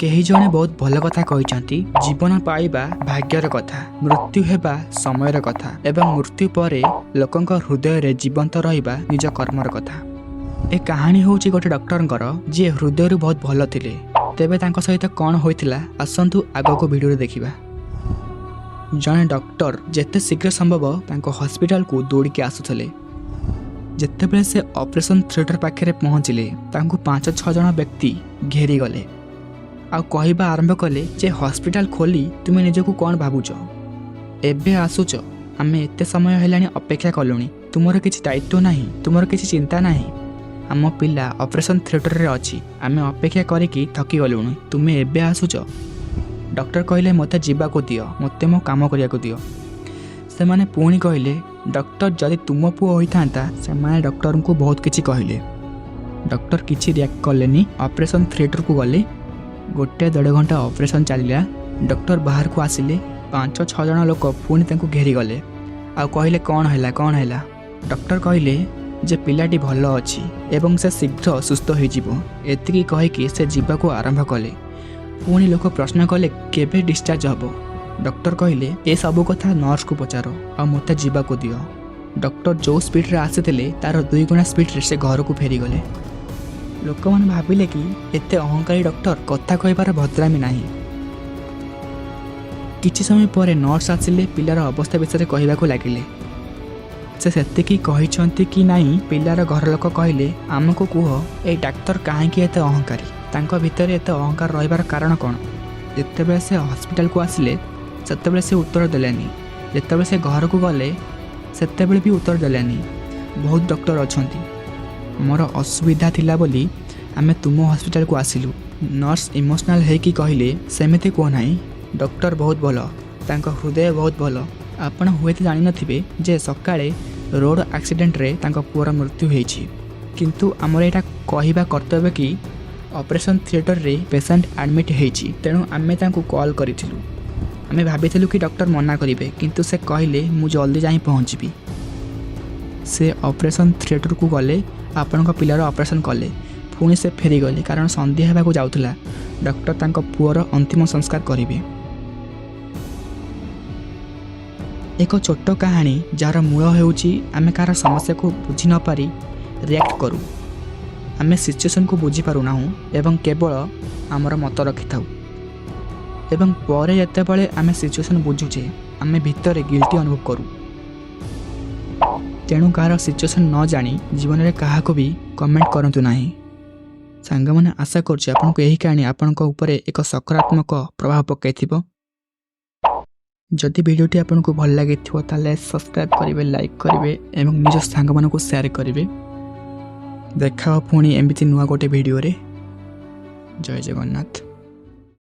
କେହି ଜଣେ ବହୁତ ଭଲ କଥା କହିଛନ୍ତି, ଜୀବନ ପାଇବା ଭାଗ୍ୟର କଥା, ମୃତ୍ୟୁ ହେବା ସମୟର କଥା ଏବଂ ମୃତ୍ୟୁ ପରେ ଲୋକଙ୍କ ହୃଦୟରେ ଜୀବନ୍ତ ରହିବା ନିଜ କର୍ମର କଥା। ଏ କାହାଣୀ ହେଉଛି ଗୋଟେ ଡକ୍ଟରଙ୍କର, ଯିଏ ହୃଦୟରୁ ବହୁତ ଭଲ ଥିଲେ। ତେବେ ତାଙ୍କ ସହିତ କ'ଣ ହୋଇଥିଲା, ଆସନ୍ତୁ ଆଗକୁ ଭିଡ଼ିଓରେ ଦେଖିବା। ଜଣେ ଡକ୍ଟର ଯେତେ ଶୀଘ୍ର ସମ୍ଭବ ତାଙ୍କ ହସ୍ପିଟାଲକୁ ଦୌଡ଼ିକି ଆସୁଥିଲେ। ଯେତେବେଳେ ସେ ଅପରେସନ୍ ଥିଏଟର ପାଖରେ ପହଞ୍ଚିଲେ, ତାଙ୍କୁ ପାଞ୍ଚ ଛଅ ଜଣ ବ୍ୟକ୍ତି ଘେରିଗଲେ ଆଉ କହିବା ଆରମ୍ଭ କଲେ ଯେ ହସ୍ପିଟାଲ ଖୋଲି ତୁମେ ନିଜକୁ କ'ଣ ଭାବୁଛ? ଏବେ ଆସୁଛ? ଆମେ ଏତେ ସମୟ ହେଲାଣି ଅପେକ୍ଷା କଲୁଣି। ତୁମର କିଛି ଦାୟିତ୍ୱ ନାହିଁ? ତୁମର କିଛି ଚିନ୍ତା ନାହିଁ? ଆମ ପିଲା ଅପରେସନ୍ ଥିଏଟରରେ ଅଛି, ଆମେ ଅପେକ୍ଷା କରିକି ଥକି ଗଲୁଣି, ତୁମେ ଏବେ ଆସୁଛ? ଡକ୍ଟର କହିଲେ, ମୋତେ ଯିବାକୁ ଦିଅ, ମୋତେ ମୋ କାମ କରିବାକୁ ଦିଅ। ସେମାନେ ପୁଣି କହିଲେ, ଡକ୍ଟର, ଯଦି ତୁମ ପୁଅ ହୋଇଥାନ୍ତା। ସେମାନେ ଡକ୍ଟରଙ୍କୁ ବହୁତ କିଛି କହିଲେ। ଡକ୍ଟର କିଛି ରିଆକ୍ଟ କଲେନି। ଅପରେସନ୍ ଥିଏଟରକୁ ଗଲେ। ଗୋଟେ ଦେଢ଼ ଘଣ୍ଟା ଅପରେସନ୍ ଚାଲିଲା। ଡକ୍ଟର ବାହାରକୁ ଆସିଲେ। ପାଞ୍ଚ ଛଅ ଜଣ ଲୋକ ପୁଣି ତାଙ୍କୁ ଘେରିଗଲେ ଆଉ କହିଲେ, କ'ଣ ହେଲା, କ'ଣ ହେଲା? ଡକ୍ଟର କହିଲେ ଯେ ପିଲାଟି ଭଲ ଅଛି ଏବଂ ସେ ଶୀଘ୍ର ସୁସ୍ଥ ହୋଇଯିବ। ଏତିକି କହିକି ସେ ଯିବାକୁ ଆରମ୍ଭ କଲେ। ପୁଣି ଲୋକ ପ୍ରଶ୍ନ କଲେ, କେବେ ଡିସଚାର୍ଜ ହେବ? ଡକ୍ଟର କହିଲେ, ଏସବୁ କଥା ନର୍ସକୁ ପଚାର ଆଉ ମୋତେ ଯିବାକୁ ଦିଅ। ଡକ୍ଟର ଯେଉଁ ସ୍ପିଡ଼ରେ ଆସିଥିଲେ, ତାର ଦୁଇଗୁଣା ସ୍ପିଡ଼ରେ ସେ ଘରକୁ ଫେରିଗଲେ। ଲୋକମାନେ ଭାବିଲେ କି ଏତେ ଅହଙ୍କାରୀ ଡକ୍ଟର, କଥା କହିବାର ଭଦ୍ରାମି ନାହିଁ। କିଛି ସମୟ ପରେ ନର୍ସ ଆସିଲେ, ପିଲାର ଅବସ୍ଥା ବିଷୟରେ କହିବାକୁ ଲାଗିଲେ। ସେ ସେତିକି କହିଛନ୍ତି କି ନାହିଁ, ପିଲାର ଘର ଲୋକ କହିଲେ, ଆମକୁ କୁହ, ଏଇ ଡାକ୍ତର କାହିଁକି ଏତେ ଅହଙ୍କାରୀ? ତାଙ୍କ ଭିତରେ ଏତେ ଅହଙ୍କାର ରହିବାର କାରଣ କ'ଣ? ଯେତେବେଳେ ସେ ହସ୍ପିଟାଲକୁ ଆସିଲେ, ସେତେବେଳେ ସେ ଉତ୍ତର ଦେଲେନି। ଯେତେବେଳେ ସେ ଘରକୁ ଗଲେ, ସେତେବେଳେ ବି ଉତ୍ତର ଦେଲେନି। ବହୁତ ଡକ୍ଟର ଅଛନ୍ତି, ଆମର ଅସୁବିଧା ଥିଲା ବୋଲି ଆମେ ତୁମ ହସ୍ପିଟାଲକୁ ଆସିଲୁ। ନର୍ସ ଇମୋସନାଲ୍ ହେଇକି କହିଲେ, ସେମିତି କୁହ ନାହିଁ, ଡକ୍ଟର ବହୁତ ଭଲ, ତାଙ୍କ ହୃଦୟ ବହୁତ ଭଲ। ଆପଣ ହୁଏତ ଜାଣିନଥିବେ ଯେ ସକାଳେ ରୋଡ଼ ଆକ୍ସିଡେଣ୍ଟରେ ତାଙ୍କ ପୁଅର ମୃତ୍ୟୁ ହେଇଛି। କିନ୍ତୁ ଆମର ଏଇଟା କହିବା କର୍ତ୍ତବ୍ୟ କି ଅପରେସନ୍ ଥିଏଟରରେ ପେସେଣ୍ଟ ଆଡ଼ମିଟ୍ ହେଇଛି, ତେଣୁ ଆମେ ତାଙ୍କୁ କଲ୍ କରିଥିଲୁ। ଆମେ ଭାବିଥିଲୁ କି ଡକ୍ଟର ମନା କରିବେ, କିନ୍ତୁ ସେ କହିଲେ, ମୁଁ ଜଲ୍ଦି ଯାଇ ପହଞ୍ଚିବି। ସେ ଅପରେସନ୍ ଥିଏଟରକୁ ଗଲେ, ଆପଣଙ୍କ ପିଲାର ଅପରେସନ୍ କଲେ, ପୁଣି ସେ ଫେରିଗଲେ, କାରଣ ସନ୍ଧ୍ୟା ହେବାକୁ ଯାଉଥିଲା। ଡକ୍ଟର ତାଙ୍କ ପୁଅର ଅନ୍ତିମ ସଂସ୍କାର କରିବେ। ଏକ ଛୋଟ କାହାଣୀ, ଯାହାର ମୂଳ ହେଉଛି ଆମେ କାହାର ସମସ୍ୟାକୁ ବୁଝି ନପାରି ରିଆକ୍ଟ କରୁ। ଆମେ ସିଚୁଏସନ୍କୁ ବୁଝିପାରୁନାହୁଁ ଏବଂ କେବଳ ଆମର ମତ ରଖିଥାଉ ଏବଂ ପରେ ଯେତେବେଳେ ଆମେ ସିଚୁଏସନ୍ ବୁଝୁଛେ, ଆମେ ଭିତରେ ଗିଲ୍ଟି ଅନୁଭବ କରୁ। ତେଣୁ କାହାର ସିଚୁଏସନ୍ ନ ଜାଣି ଜୀବନରେ କାହାକୁ ବି କମେଣ୍ଟ କରନ୍ତୁ ନାହିଁ। ସାଙ୍ଗମାନେ, ଆଶା କରୁଛି ଆପଣଙ୍କୁ ଏହି କାହାଣୀ ଆପଣଙ୍କ ଉପରେ ଏକ ସକାରାତ୍ମକ ପ୍ରଭାବ ପକାଇଥିବ। ଯଦି ଭିଡ଼ିଓଟି ଆପଣଙ୍କୁ ଭଲ ଲାଗିଥିବ, ତାହେଲେ ସବସ୍କ୍ରାଇବ୍ କରିବେ, ଲାଇକ୍ କରିବେ ଏବଂ ନିଜ ସାଙ୍ଗମାନଙ୍କୁ ସେୟାର କରିବେ। ଦେଖା ହେବ ପୁଣି ଏମିତି ନୂଆ ଗୋଟେ ଭିଡ଼ିଓରେ। ଜୟ ଜଗନ୍ନାଥ।